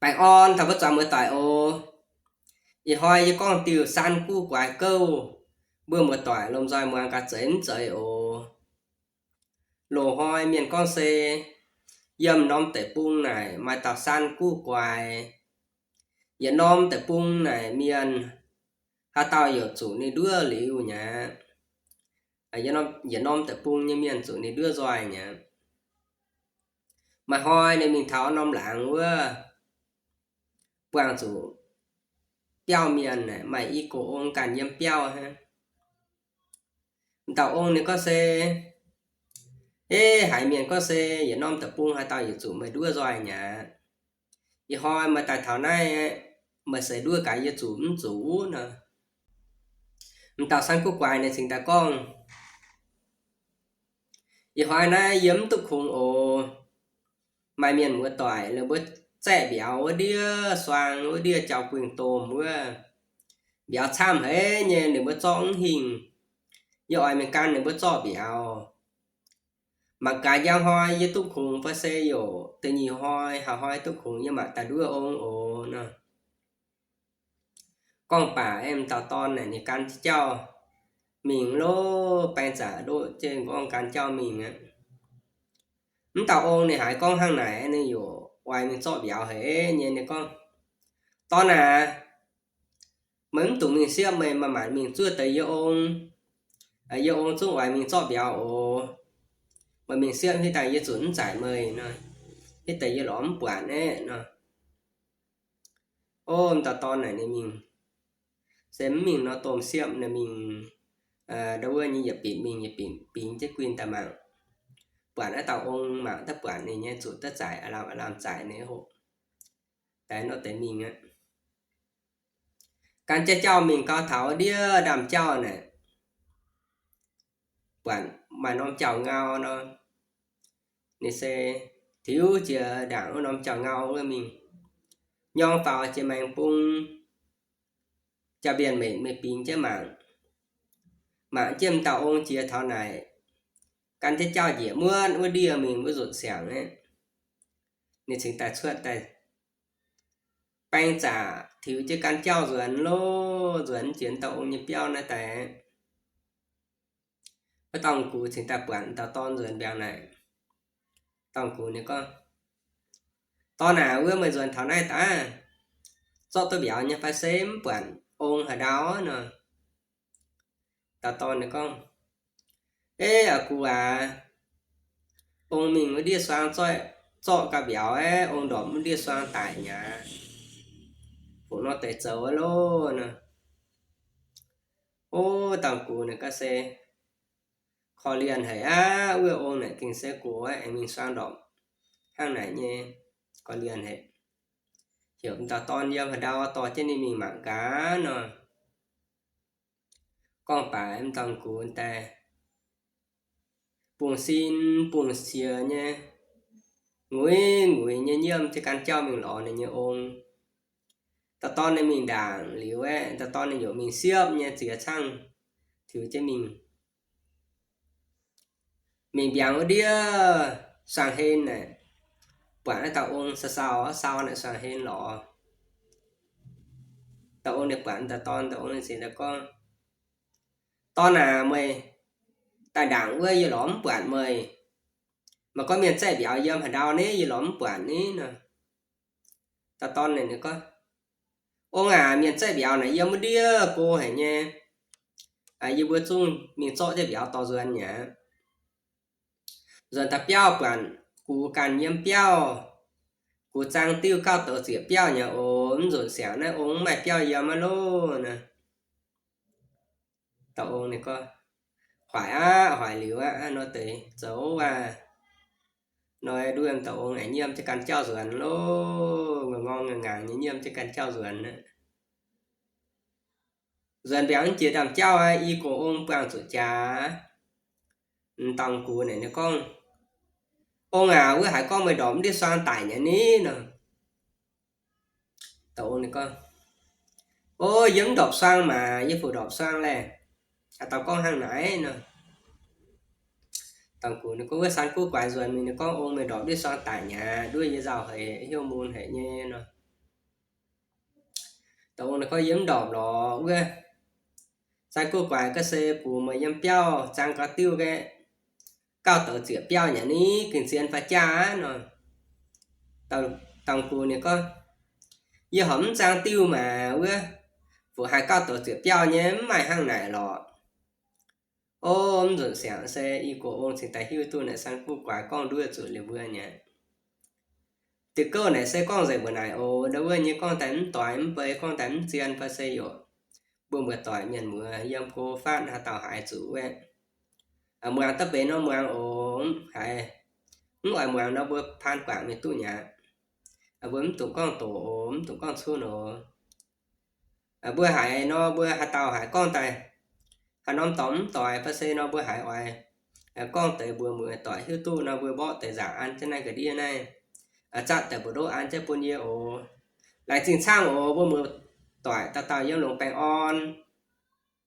Baengh orn taux mbuo zuangx muoz-doic oc. Ih hnoi yie gorngv diuh San Guv Guaix gouv, mbuo muoz-doic lomh nzoih muangx gaax zeiz mv zeiz oc. Loz-hnoi mienh gorngv se yiem norm deic-bung naaic maaih dauh San Guv Guaix. Yietc norm deic-bung naaic mienh haaix dauh yaac zuqc ninh nduov liuz nyei aqv. Yietc norm deic-bung nyei mienh zuqc ninh nduov nzoih nyei aqv. Maaih hnoi ninh mingh taux norm laangz wuov, buangh zuqc biauv mienh aeqv, maaih i gox ong ganh yiem biauv hnangv. M'dauh ong ninh gorngv se, Eix, haiz mienh gorngv se yietc norm deic-bung haaix dauh yaac zuqc meih nduov nzoih nyei aqv. Ih hnoi meih daaih taux naaiv, meih seix nduov gaax yie zuqc mv zuqc nor. M'dauh San Guv Guaix ninh cingx daaih gorngv, Ih hnoi naaiv yie mv duqv kungx oc. Maaih mienh muoz-doic ninh mbuo zaeqv mbiauz wuov ndiev suang wuov ndiev jauv-guingh domh wuov, mbiauz camv haic nyei, ninh mbuo zorqv mv hingh. Yie oix mingh gan ninh mbuo zorqv mbiauz. Mangc gaax njang hnoi yie duqv kungx fai se yaac da'nyeic hnoi, haaix hnoi duqv kungx yie mangc daaih nduov ong oc nor. Gorngv baac aeqv, m'dauh dorn naaic ninh gan jauv mingh loh, baeng zaqc ndoqv jienv nqorngv gan jauv mingh aqv. Mv dauh ong ninh haiz gorngv hnangv naaic, ninh yaac oix mingh zorqv mbiauz haic nyei. Ninh gorngv, Dorn aac, meih mv dungx mingh siepv, meih maaih maanc mingh zuov deix yie ong. Yie ong zungv oix mingh zorqv mbiauz oc. Meih mingh siepv hitv daaih yie zuqc mv zaaic meih nor, hitv deix yie lorz mv buatc aeqv nor. O, m'dauh dorn naaic ninh mingh se mv mingh nor, domh siepv naaic mingh, ndau wuov nyei yietc binc mingh yietc binc bingx jienv guin daaih mangc, buatc naaiv dauh ong, mangc daaih buatc ninh nyei zuqc daaih zaaic, aav lamh aav lamh zaaic ninh hoc daaih nor deix mingh aqv. Gan jauv jauv mingh gau taux ndiev ndaamv-jauv naaic, buatc maaih norm jauv-ngau nor, ninh se tiux jiex ndaangc wuov norm jauv-ngau wuov mingh, nyorng faaux jiex maengx bung, jauv-mbienc mengc mingh bingx jienv mangc. Mangc jienv m'dauh ong jiex taux naaic, gan jauv jauv njiec muotv wuov ndiev mingh wuov nzunc siangx aqv. Ninh cingx daaih cuotv daaih baeng zaqc tiux jienv gan jauv nzuonx loh, nzuonx jiex m'dauh ong nyei biauv naaiv daaih. Wuov dauh gux cingx daaih buatc m'dauh dorn nzuonx mbiaangx naaic. Dauh gux ninh gorngv, Dorn aac, wuov meih nzuonx taux naaiv daaih, zorqv duqv mbiauz nyei fai se mv buatc ong haaix ndau nor? Dauh dorn ninh gorngv, Eix, aa gux aac, ong mingh wuov ndiev suang zorqv gau mbiauz aeqv, ong ndorpc wuov ndiev suang daic mi'aqv. Fungc nor deix zoux loh nor. O, dauh gux ninh gorngv se, Korv-lienh haic aqv, wuov ong naaic gengh se gox aeqv, aengx mingh suang ndorpc hnangv naaic nyei, korv-lienh haic. Heuc m'dauh dorn yiem haaix ndau dorh jienv ninh mingh mangc gaax nor. Gorngv baac m'dauh gux daaih bungx-sin bungx-qiex nyei, nguiz nguiz nyei nyiemv jienv ganh jauv mingh lorz ninh nyei ong. Dauh dorn ninh mingh ndaangc liuz aeqv, dauh dorn ninh yaac mingh siepv nyei ziex camv tiux jienv mingh. Mingh mbiaangx wuov ndiev suangx hlen naaic, buatc naaiv dauh ong sau sau, sau naaic suangx hlen lorz. Dauh ong ninh buatc dauh dorn, dauh ong ninh cingx daaih gorngv, Dorn aac, meih daaih ndaangc wuov yie lorz mv buatc meih. Meih gorngv mienh zaeqv mbiauz yiem haaix ndau ni, yie lorz mv buatc ni nor. Dauh dorn ninh gorngv, Ong aac, mienh zaeqv mbiauz naaic yiem wuov ndiev go haic nyei. Yie mbuo zungv mingh zorqv jienv mbiauz dorh nzuonx mi'aqv. Nzuonx taux biauv buatc gux ganh yiem biauv. Gux zaang diuv gauh douz zieqc biauv nyei oc. Mv nzunc siangx naaiv ong mv maaih biauv yiem aqv loh nor. Dauh ong ninh gorngv, Hoic aqv, hoic liuz aqv, nor deix zoux aac. Nor nduov dauh ong aengx nyiemv jienv ganh jauv nzuonx loh, ngorngv ngorngv ngaangc nyei nyiemv jienv ganh jauv nzuonx aqv. Nzuonx mbiaangx jiex ndaamv-jauv aqv, i gox ong buangh zuqc jaax. M'dauh gux naaic ninh gorngv, Ong aac, wuov haiz gorngv meih ndorpc mv ndiev suang daic nyei ni nor. Dauh ong ninh gorngv, O, yie mv ndorpc suang maah, yie fu ndorpc suang laeh. Haaix dauh gorngv hnangv naaic nor. Dauh gux ninh gorngv, Wuov San Guv Guaix nzuonx mingh ninh gorngv ong meih ndorpc ndiev suang daic nyei aqv, nduov yie nzauh haic, hnyouv mun haic nyei nor. Dongh ong ninh gorngv, Yie mv ndorpc lorqc wuov. Saeng-Guv Guaix, gorngv se bungx meih yiem biauv zaang gau diuv nqaeqv, gauh douz zieqc biauv nyei ni, gengh zien fai jaav aqv nor. Dangh Gux ninh gorngv, Yie horpc mv zaang diuv maah wuov, fuqv haiz gauh douz zieqc biauv nyei, mv maaih hnangv naaic lorqc. O, mv nzunc siangx se i gox ong cingx daaih hiuv duqv naaic Saeng-Guv Guaix gorngv nduov zuqc liuz mbuo nyei. Diuh gouv naaic se gorngv nzengc mbuo naaic oc. Ndau wuov nyei gorngv daaih mv doix mv bei, gorngv daaih mv zien fai se yaac mbuo muoz-doic mienh muoz yiem go fatv haaix dauh haiz zuqc wuov, muangx daaih benx nor muangx oc. Haiz mv oix muangx nor mbuo paan guangc mingh duqv nyei aqv. Mbuo mv dungx gorngv doqc oc, mv dungx gorngv cunv oc. Mbuo haiz nor mbuo haaix dauh haiz gorngv daaih haaix norm dorngx mv doix fai se nor mbuo haiz oix gorngv deix mbuo muoz-doic hiuv duqv nor mbuo mborqv deix nzaangc an jienv naaiv ga'ndiev naaiv, zatv deix mbu'ndoqv an jienv bun yie oc. Laengz zingh camv oc, mbuo muoz-doic dauh dauh yiem longx baengh orn.